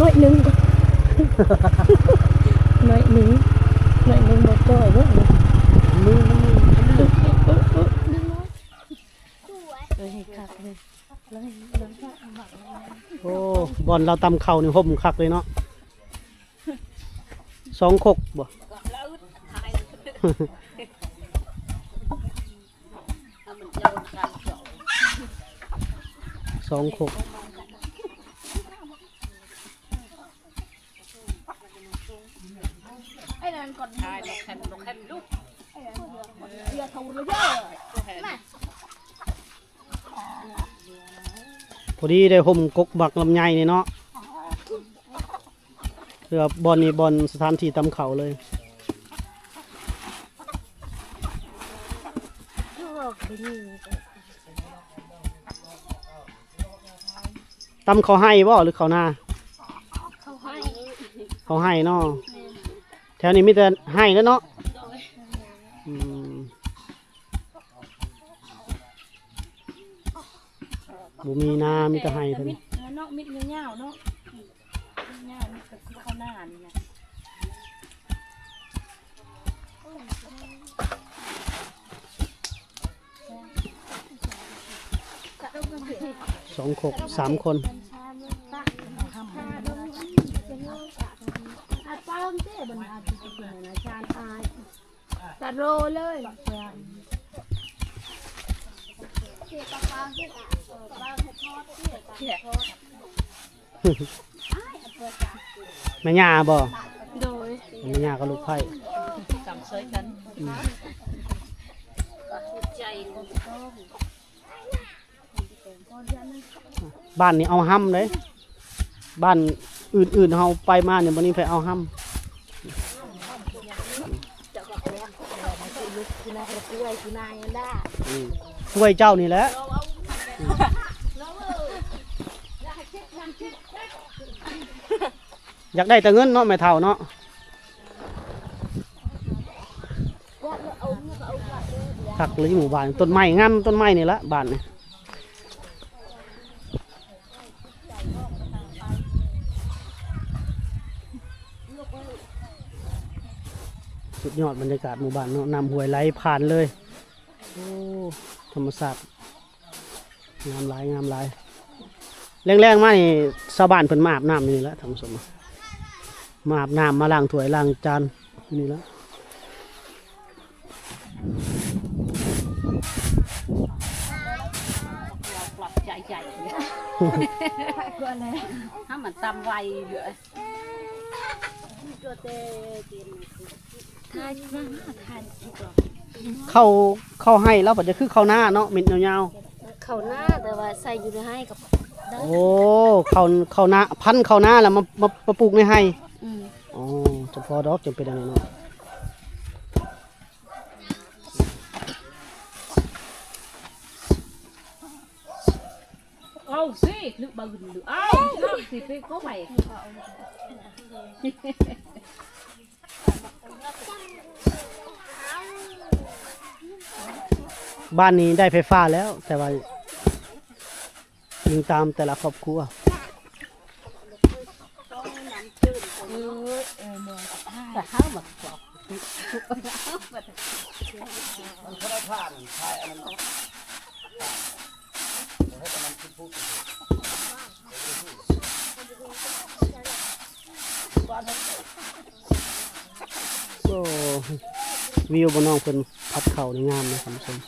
ໜ້ອຍໜຶ່ງ ໜ້ອຍໜຶ່ງ ໜ້ອຍໜຶ່ງບໍ່ປ່ອຍເດ້. ໂອ້ ບ່ອນລາວຕຳເຂົ້ານີ້ຮົ່ມຄັກເລີຍເນາະ. ສອງຄົກບໍ່? ສອງຄົກ. ພໍດີໄດ້ຮົ່ມກົກບັກລຳໄຍນີ້ເນາະ. ຄືວ່າບ່ອນນີ້ບ່ອນສະຖານທີ່ຕຳເຂົ້າເລີຍ. ຕຳເຂົ້າໄຮ່ບໍ່ ຫຼືເຂົ້ານາ? ເຂົ້າໄຮ່ ເຂົ້າໄຮ່ເນາະ. ແມ່ນ ແຖວນີ້ມີແຕ່ໄຮ່ແລ້ວເນາະ. ໂດຍ ອືມ ບໍ່ມີນາ ມີແຕ່ໄຮ່ເທົ່ານີ້. ເນາະ ມິດຍາວໆເນາະ. ຍາວນີ້ກໍຄືເຂົ້ານານີ້ນະ. ສອງຄົກ ສາມຄົນ. ຕາໂລເລີຍ. ແມ່ຍ່າບໍ່? ໂດຍ ແມ່ຍ່າກັບລູກໃພ້ ກຳຊ່ອຍກັນ. ອືມ ບ້ານນີ້ເອົາຮ່ຳເດ້. ບ້ານອື່ນໆເຮົາໄປມານີ້ ບໍ່ມີໃຜເອົາຮ່ຳ. ອືມ ກວຍເຈົ້ານີ້ແຫຼະ. ອືມ ຢາກໄດ້ແຕ່ເງິນເນາະ ແມ່ເຖົ້າເນາະ. ຄັກເລີຍໝູ່ບ້ານ ຕົ້ນໄມ້ງາມ ຕົ້ນໄມ້ນີ້ລະ ບ້ານນີ້. ສຸດຍອດບັນຍາກາດໝູ່ບ້ານເນາະ ນ້ຳຫ້ວຍໄຫຼຜ່ານເລີຍ. ໂອ້ ທຳມະຊາດງາມຫຼາຍ ງາມຫຼາຍ. ແລງໆມານີ້ຊາວບ້ານເພິ່ນມາອາບນ້ຳຢູ່ນີ້ລະທ່ານຜູ້ຊົມ ມາອາບນ້ຳ ມາລ້າງຖ້ວຍລ້າງຈານຢູ່ນີ້ລະ. ໃຫຍ່ ໃຫ້ມັນຕຳໄວເລີຍ. ເຂົ້າ ເຂົ້າໄຮ່ລາວບັດຈະຄືເຂົ້ານາເນາະ ເມັດຍາວໆ. ເຂົ້ານາ ແຕ່ວ່າໃສ່ຢູ່ໃນໄຮ່ກໍໄດ້. ໂອ້ ເຂົ້າ ເຂົ້ານາ ພັນເຂົ້ານາແລ້ວມາ ມາ ມາປູກໃນໄຮ່. ອືມ ອໍ ຈະພໍດອກ ຈັ່ງເປັນອັນນີ້ເນາະ. ເອົາຊິ ຫຼືເບິ່ງດູ ເອົາຊິ ເອົາຊິ ໄປກໍໄປ. ບ້ານນີ້ໄດ້ໄຟຟ້າແລ້ວ ແຕ່ວ່າອີງຕາມແຕ່ລະຄອບຄົວ. ໂອ້ ວິວບ່ອນນ້ອງເພິ່ນພັດເຂົ້ານີ້ງາມເດ້ທ່ານຜູ້ຊົມ.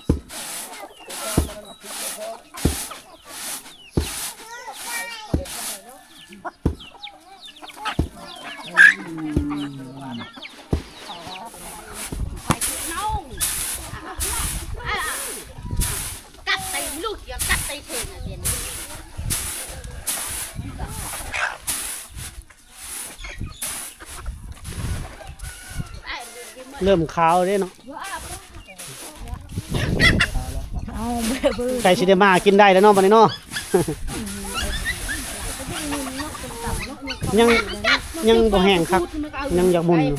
ເລີ່ມຂາວເດ້ເນາະ. ເອົາ ໃກ້ຊິໄດ້ມາກິນໄດ້ແລ້ວເນາະ ບັດນີ້ເນາະ. ຍັງ ຍັງບໍ່ແຫ້ງຄັກ ຍັງຢາກໝຸ່ນຢູ່.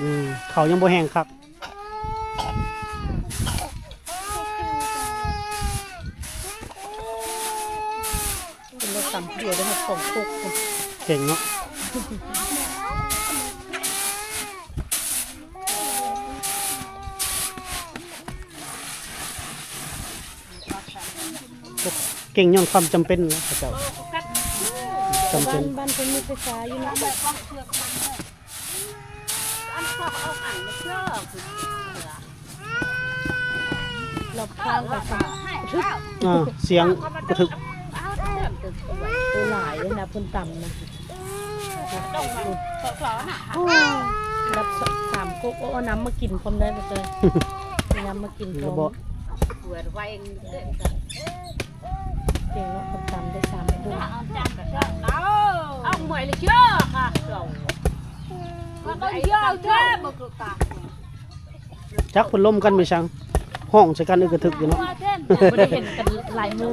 ອືມ ເຂົ້າຍັງບໍ່ແຫ້ງຄັກ. ດຽວໄດ້ຮອດສອງກົກ ເກັ່ງເນາະ ເກັ່ງຍ້ອນຄວາມຈຳເປັນແຫຼະເຂົາເຈົ້າ ຈຳເປັນ ບ້ານ ບ້ານເພິ່ນມີໄຟຟ້າຢູ່ເນາະ ລອບຂ້າງກໍສະເທືອນ ອ່າ ສຽງກະທຶກ ໂຕຫຼາຍເດ້ນະ ເພິ່ນຕຳນະ ດັບສາມກົກ ໂອ້ ເອົານ້ຳມາກິນພ້ອມໄດ້ບໍ່ເຈົ້າ ນ້ຳມາກິນພ້ອມ ເກັ່ງເນາະ ເພິ່ນຕຳໄດ້ສາມກົກ ຈັກເພິ່ນລົມກັນແມ່ນຫຍັງ ຮ້ອງໃສ່ກັນອຶກກະທຶກຢູ່ເນາະ ບໍ່ໄດ້ເຫັນກັນຫຼາຍມື້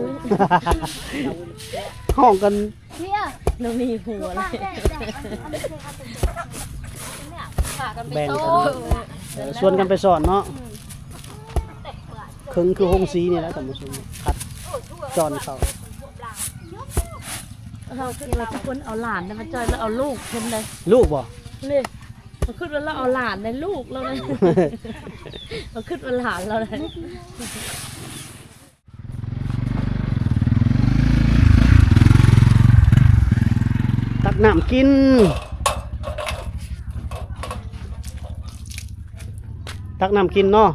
ຮ້ອງກັນ ນ້ອງນີ້ຫົວເລີຍ ແບ່ງກັນ ເອີ ຊວນກັນໄປສອນເນາະ ເຄິ່ງຄືໂຮງສີນີ້ແຫຼະທ່ານຜູ້ຊົມ ຄັດຈ້ອນເຂົ້າ ເຮົາຄິດວ່າຊິຄົນເອົາຫຼານໄດ້ມາຈ່ອຍ ແລ້ວເອົາລູກເພິ່ນເດ້ ລູກບໍ່? ເລີຍ ເຮົາຄິດວ່າລາວເອົາຫຼານໄດ້ ລູກລາວເດ້ ເຮົາຄິດວ່າຫຼານລາວເດ້. ຕັກນ້ຳກິນ ຕັກນ້ຳກິນເນາະ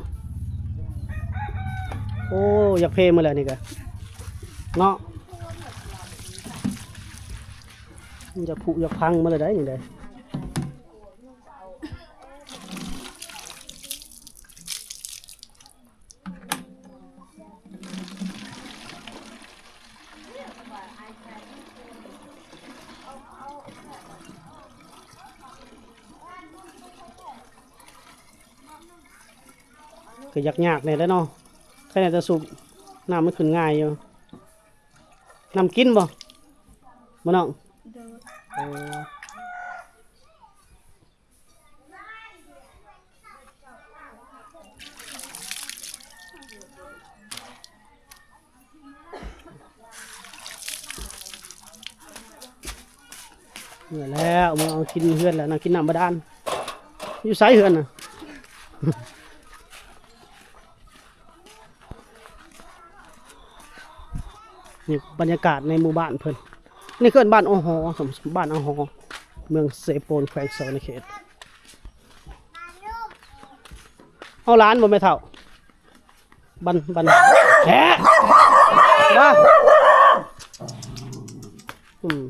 ໂອ້ ຢາກເພໝົດແລ້ວນີ້ກະເນາະ ຢາກຜຸຢາກພັງໝົດແລ້ວໄດ໋ນີ້ໄດ໋. ກໍຢາກຍາກແດ່ແຫຼະເນາະ ແຄ່ແຕ່ສູບນ້ຳມັນຂຶ້ນງ່າຍຢູ່ ນ້ຳກິນບໍ່ ບໍ່ນ້ອງ? ໂດຍ ເອີ. ເມື່ອແລ້ວ ເມື່ອເອົາກິນເຮືອນແລ້ວ ນັ່ງກິນນ້ຳບາດານ ຢູ່ໃສເຮືອນນະ? ນີ້ບັນຍາກາດໃນໝູ່ບ້ານເພິ່ນ ນີ້ເອີ້ນບ້ານອໍຫໍ ບ້ານອໍຫໍ ເມືອງເຊໂປນ ແຂວງສະຫວັນນະເຂດ. ເອົາຫຼານບໍ່ແມ່ເຖົ້າ? ບັນ ບັນ ແຮະ ມາ ອືມ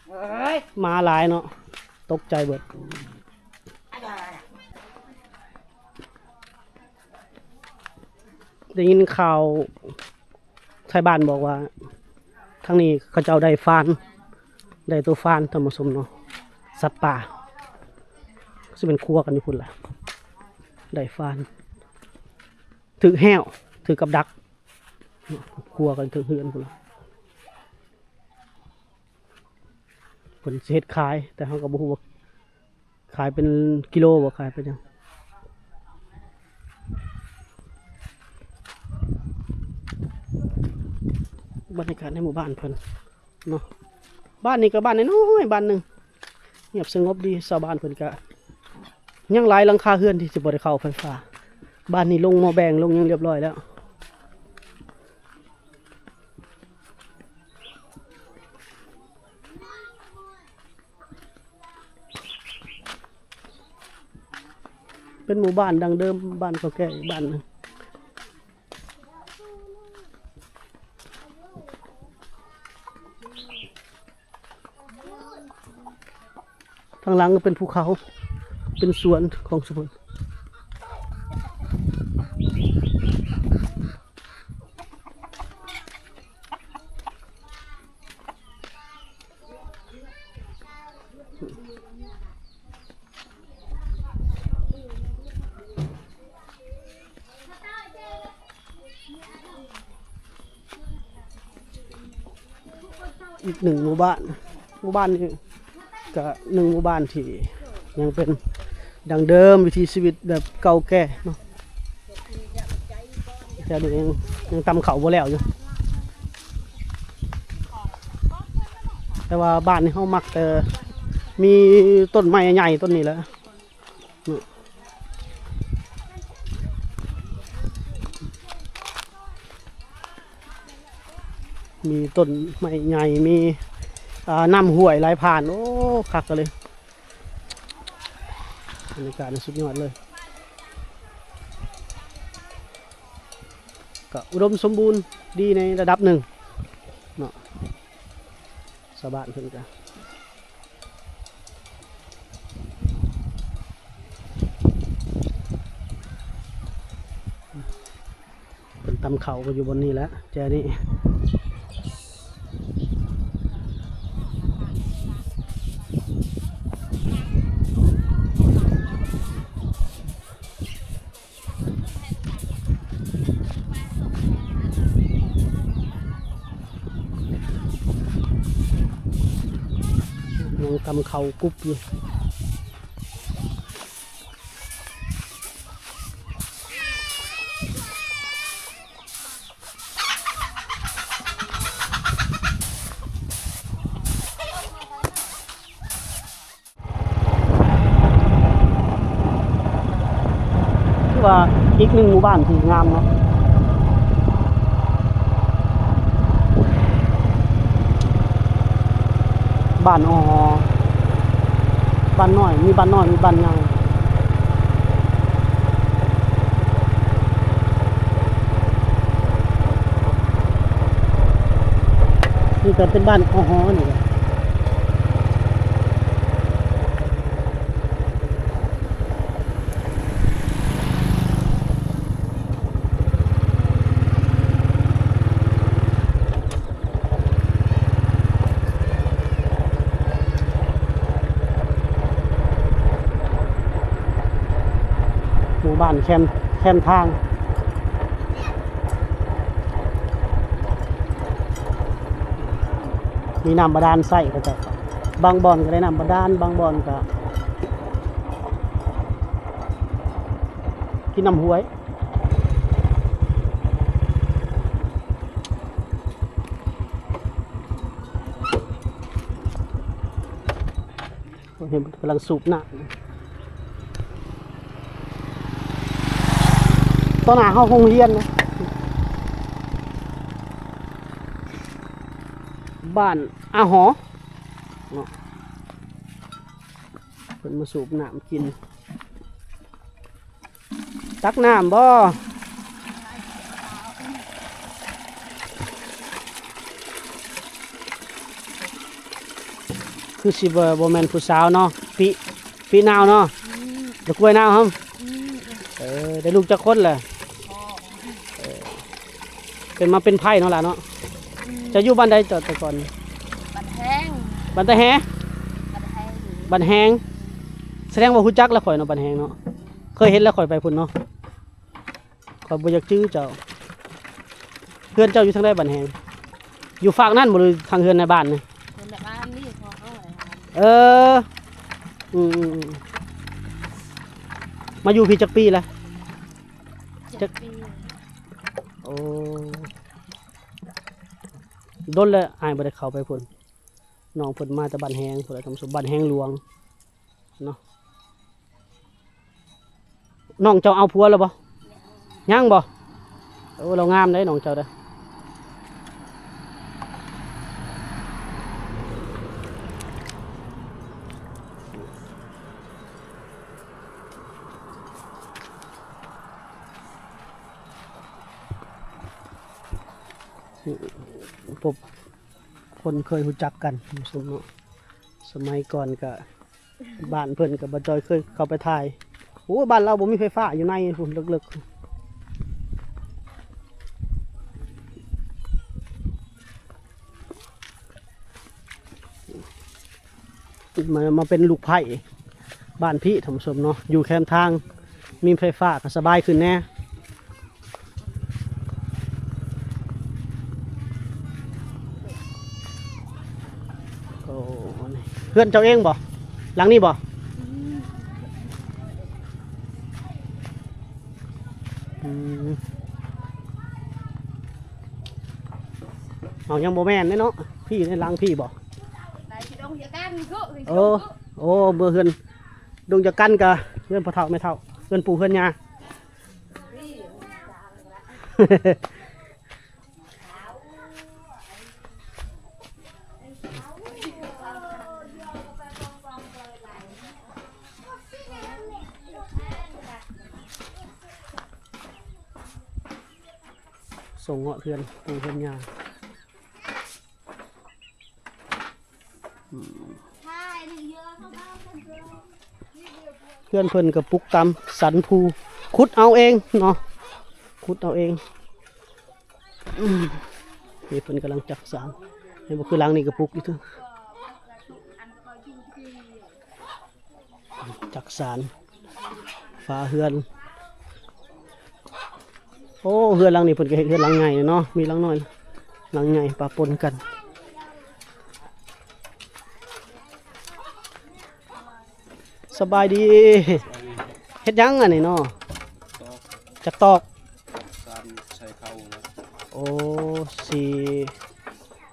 ເອີຍ ໝາຫຼາຍເນາະ ຕົກໃຈເບິດ. ໄດ້ຍິນຂ່າວໄທບ້ານບອກວ່າ ທາງນີ້ເຂົາເຈົ້າໄດ້ຟານ ໄດ້ໂຕຟານ ທ່ານຜູ້ຊົມເນາະ ສັດປ່າ ຊິແມ່ນຄົວກັນຢູ່ພຸ້ນລະ ໄດ້ຟານ ຖືກແຮ້ວ ຖືກກັບດັກ ຄົວກັນເທິງເຮືອນພຸ້ນລະ. ເພິ່ນຊິເຮັດຂາຍ ແຕ່ເຮົາກໍບໍ່ຮູ້ວ່າຂາຍເປັນກິໂລບໍ່ ຂາຍເປັນຫຍັງ. ບັນຍາກາດໃນໝູ່ບ້ານເພິ່ນເນາະ ບ້ານນີ້ກໍບ້ານນ້ອຍໆ ບ້ານໜຶ່ງ ງຽບສະຫງົບດີ ຊາວບ້ານເພິ່ນກໍຍັງຫຼາຍຫຼັງຄາເຮືອນທີ່ຊິບໍ່ໄດ້ເຂົ້າໄຟຟ້າ. ບ້ານນີ້ລົງໝໍ້ແບງ ລົງຫຍັງຮຽບຮ້ອຍແລ້ວ. ເປັນໝູ່ບ້ານດັ້ງເດີມ ບ້ານເກົ່າແກ່ອີກບ້ານໜຶ່ງ. ທາງຫຼັງກໍເປັນພູເຂົາ ເປັນສວນຂອງຊຸມເພິ່ນ. ອີກໜຶ່ງໝູ່ບ້ານ ໝູ່ບ້ານນີ້ກະໜຶ່ງໝູ່ບ້ານທີ່ຍັງເປັນດັ້ງເດີມ ວິຖີຊີວິດແບບເກົ່າແກ່ເນາະ. ແຖວນີ້ຍັງ ຍັງຕຳເຂົ້າບໍ່ແລ້ວຢູ່. ແຕ່ວ່າບ້ານນີ້ເຮົາມັກແຕ່ມີຕົ້ນໄມ້ໃຫຍ່ຕົ້ນນີ້ແຫຼະ. ມີຕົ້ນໄມ້ໃຫຍ່ ມີ ອ່າ ນ້ຳຫ້ວຍໄຫຼຜ່ານ. ໂອ້ ຄັກອີ່ຫຼີ ບັນຍາກາດສຸດຍອດເລີຍ. ກໍອຸດົມສົມບູນດີໃນລະດັບໜຶ່ງເນາະ ຊາວບ້ານເພິ່ນກໍ ເພິ່ນຕຳເຂົ້າກໍຢູ່ບ່ອນນີ້ແຫຼະ ແຈນີ້. ຍັງກຳເຂົ້າກຸບຢູ່. ຖືວ່າອີກໜຶ່ງໝູ່ບ້ານທີ່ງາມເນາະ ບ້ານອໍ ບ້ານນ້ອຍ ມີບ້ານນ້ອຍ ມີບ້ານໃຫຍ່. ນີ້ກໍເປັນບ້ານອໍຮໍນີ້ແຫຼະ ໝູ່ບ້ານແຄມ ແຄມທາງ. ມີນ້ຳບາດານໃຊ້ ເຂົາເຈົ້າ ບາງບ່ອນກໍໄດ້ນ້ຳບາດານ ບາງບ່ອນກໍກິນນ້ຳຫ້ວຍ. ເຫັນເພິ່ນກຳລັງສູບນ້ຳ ຕໍ່ໜ້າເຮົາໂຮງຮຽນນະ ບ້ານອາຫໍເນາະ ເພິ່ນມາສູບນ້ຳກິນ. ຕັກນ້ຳບໍ່? ຄືຊິບໍ່ ບໍ່ແມ່ນຜູ້ສາວເນາະ ປີ ປີນາວເນາະ ອືມ ດອກກ້ວຍນາວເຮົາ ອືມ ເອີ ໄດ້ລູກຈັກຄົນລະ? ເອີ ເປັນມາເປັນໄພເນາະຫຼານເນາະ ອືມ ເຈົ້າຢູ່ບ້ານໃດເຈົ້າແຕ່ກ່ອນ? ບ້ານແຮງ ບ້ານຕາແຮ ບ້ານແຮງ ບ້ານແຮງ ສະແດງວ່າຮູ້ຈັກລະຂ້ອຍເນາະ ບ້ານແຮງເນາະ ເຄີຍເຫັນລະຂ້ອຍໄປພຸ້ນເນາະ ຂ້ອຍບໍ່ຢາກຈື່ເຈົ້າ. ເຮືອນເຈົ້າຢູ່ທາງໃດບ້ານແຮງ? ຢູ່ຟາກນັ້ນບໍ່ ຫຼືທາງເຮືອນໃນບ້ານນີ້? ເຮືອນໃນບ້ານນີ້ ເອີ ອືມໆ ມາຢູ່ພີ້ຈັກປີລະ? ເຈັດປີ ໂອ້ ດົນແລ້ວອ້າຍບໍ່ໄດ້ເຂົ້າໄປພຸ້ນ ນ້ອງເພິ່ນມາແຕ່ບ້ານແຮງພຸ້ນແຫຼະທ່ານຜູ້ຊົມ ບ້ານແຮງຫຼວງເນາະ. ນ້ອງເຈົ້າເອົາຜົວແລ້ວບໍ່? ຍັງບໍ່? ໂອ້ ລາວງາມເດ້ນ້ອງເຈົ້າເດ້. ພົບຄົນເຄີຍຮູ້ຈັກກັນ ສົມເນາະ ສະໄໝກ່ອນກະ ບ້ານເພິ່ນກັບບ່າວຈ້ອຍເຄີຍເຂົ້າໄປຖ່າຍ. ໂອ້ ບ້ານລາວບໍ່ມີໄຟຟ້າ ຢູ່ໃນພຸ້ນເລິກໆ. ມາ ມາເປັນລູກໃພ້ບ້ານພີ້ ທ່ານຜູ້ຊົມເນາະ ຢູ່ແຄມທາງ ມີໄຟຟ້າກໍສະບາຍຂຶ້ນແດ່. ໂອ້ ເຮືອນເຈົ້າເອງບໍ່? ຫຼັງນີ້ບໍ່? ອືມ ເອົາ ຍັງບໍ່ແມ່ນເດ້ເນາະ ພີ້ໃນຫຼັງພີ້ບໍ່? ໂອ້ ໂອ້ ເມືອເຮືອນ ດົງຈະກັນກະເຮືອນພໍ່ເຖົ້າແມ່ເຖົ້າ ເຮືອນປູ່ເຮືອນຍ່າ. ສົ່ງເຫາະເຮືອນປູ່ເຮືອນຍ່າ. ອືມ ເຮືອນເພິ່ນກະປຸກຕາມສັນພູ ຂຸດເອົາເອງເນາະ ຂຸດເອົາເອງ. ອືມ ນີ້ເພິ່ນກຳລັງຈັກສານ ເຫັນບໍ່ ຄືຫຼັງນີ້ກະປຸກຢູ່ເທິງ ຈັກສານ ຝາເຮືອນ. ໂອ້ ເຮືອນຫຼັງນີ້ເພິ່ນກະເຮັດເຮືອນຫຼັງໃຫຍ່ເນາະ ມີຫຼັງນ້ອຍ ຫຼັງໃຫຍ່ປະປົນກັນ. ສະບາຍດີ ເຮັດຫຍັງອັນນີ້ເນາະ? ຕອກ ຈັກຕອກ ສານໃສ່ເຂົ້າ. ໂອ້ ຊິ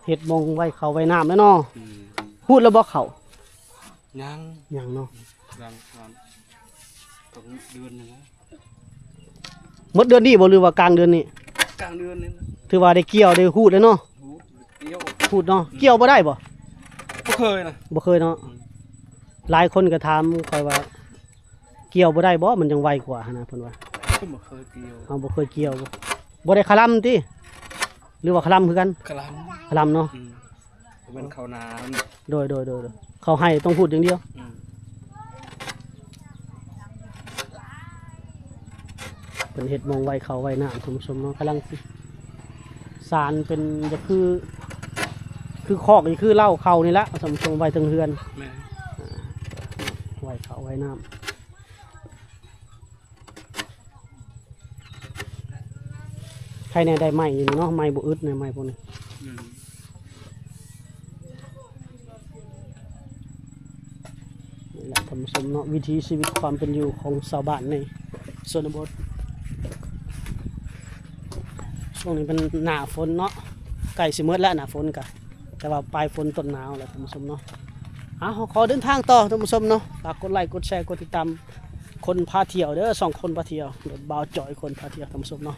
ເຮັດໝ່ອງໄວ້ເຂົ້າໄວ້ນ້ຳແລ້ວເນາະ. ອືມ ຮູດແລ້ວບໍ່ເຂົ້າ? ຍັງ ຍັງເນາະ ຍັງ ຍັງ ຕ້ອງເດືອນໜຶ່ງ. ໝົດເດືອນນີ້ບໍ່ ຫຼືວ່າກາງເດືອນນີ້? ກາງເດືອນນີ້ນະ ຖືວ່າໄດ້ກ່ຽວໄດ້ຮູດແລ້ວເນາະ. ຮູດ ກ່ຽວ ຮູດເນາະ. ອືມ ກ່ຽວບໍ່ໄດ້ບໍ່? ບໍ່ເຄີຍນະ ບໍ່ເຄີຍເນາະ. ອືມ ຫຼາຍຄົນກະຖາມຂ້ອຍວ່າ ກ່ຽວບໍ່ໄດ້ບໍ່ ມັນຈັ່ງໄວກວ່າຫັ້ນນະ ເພິ່ນວ່າ. ບໍ່ເຄີຍກ່ຽວ ເຮົາບໍ່ເຄີຍກ່ຽວ ບໍ່ໄດ້ຄະລຳຕິ ຫຼືວ່າຄະລຳຄືກັນ? ຄະລຳ ຄະລຳເນາະ. ອືມ ເປັນເຂົ້ານາ. ໂດຍ ໂດຍ ໂດຍ ໂດຍ ເຂົ້າໄຮ່ຕ້ອງຮູດຢ່າງດຽວ. ອືມ ເພິ່ນເຮັດໝ່ອງໄວ້ເຂົ້າໄວ້ນ້ຳ ທ່ານຜູ້ຊົມເນາະ ກຳລັງຊິສານເປັນ ຈະຄື ຄືຄອກ ຈະຄືເລົ້າເຂົ້ານີ້ລະ ທ່ານຜູ້ຊົມ ໄວ້ເທິງເຮືອນ. ແມ່ນ ອ່າ ໄວ້ເຂົ້າໄວ້ນ້ຳ. ໃຄແນ່ໄດ້ໄມ້ຢູ່ນີ້ເນາະ ໄມ້ບໍ່ອຶດແນ່ ໄມ້ພວກນີ້. ອືມ ນີ້ແຫຼະທ່ານຜູ້ຊົມເນາະ ວິຖີຊີວິດຄວາມເປັນຢູ່ຂອງຊາວບ້ານໃນຊົນນະບົດ. ຊ່ວງນີ້ເປັນໜ້າຝົນເນາະ ໃກ້ຊິໝົດແລ້ວໜ້າຝົນກະ ແຕ່ວ່າປາຍຝົນຕົ້ນໜາວແຫຼະທ່ານຜູ້ຊົມເນາະ. ເອົາ ເຮົາຂໍເດີນທາງຕໍ່ທ່ານຜູ້ຊົມເນາະ ຝາກກົດໄລ ກົດແຊ ກົດຕິດຕາມຄົນພາທ່ຽວເດີ ຊ່ອງຄົນພາທ່ຽວ ໂດຍບ່າວຈອຍຄົນພາທ່ຽວ ທ່ານຜູ້ຊົມເນາະ.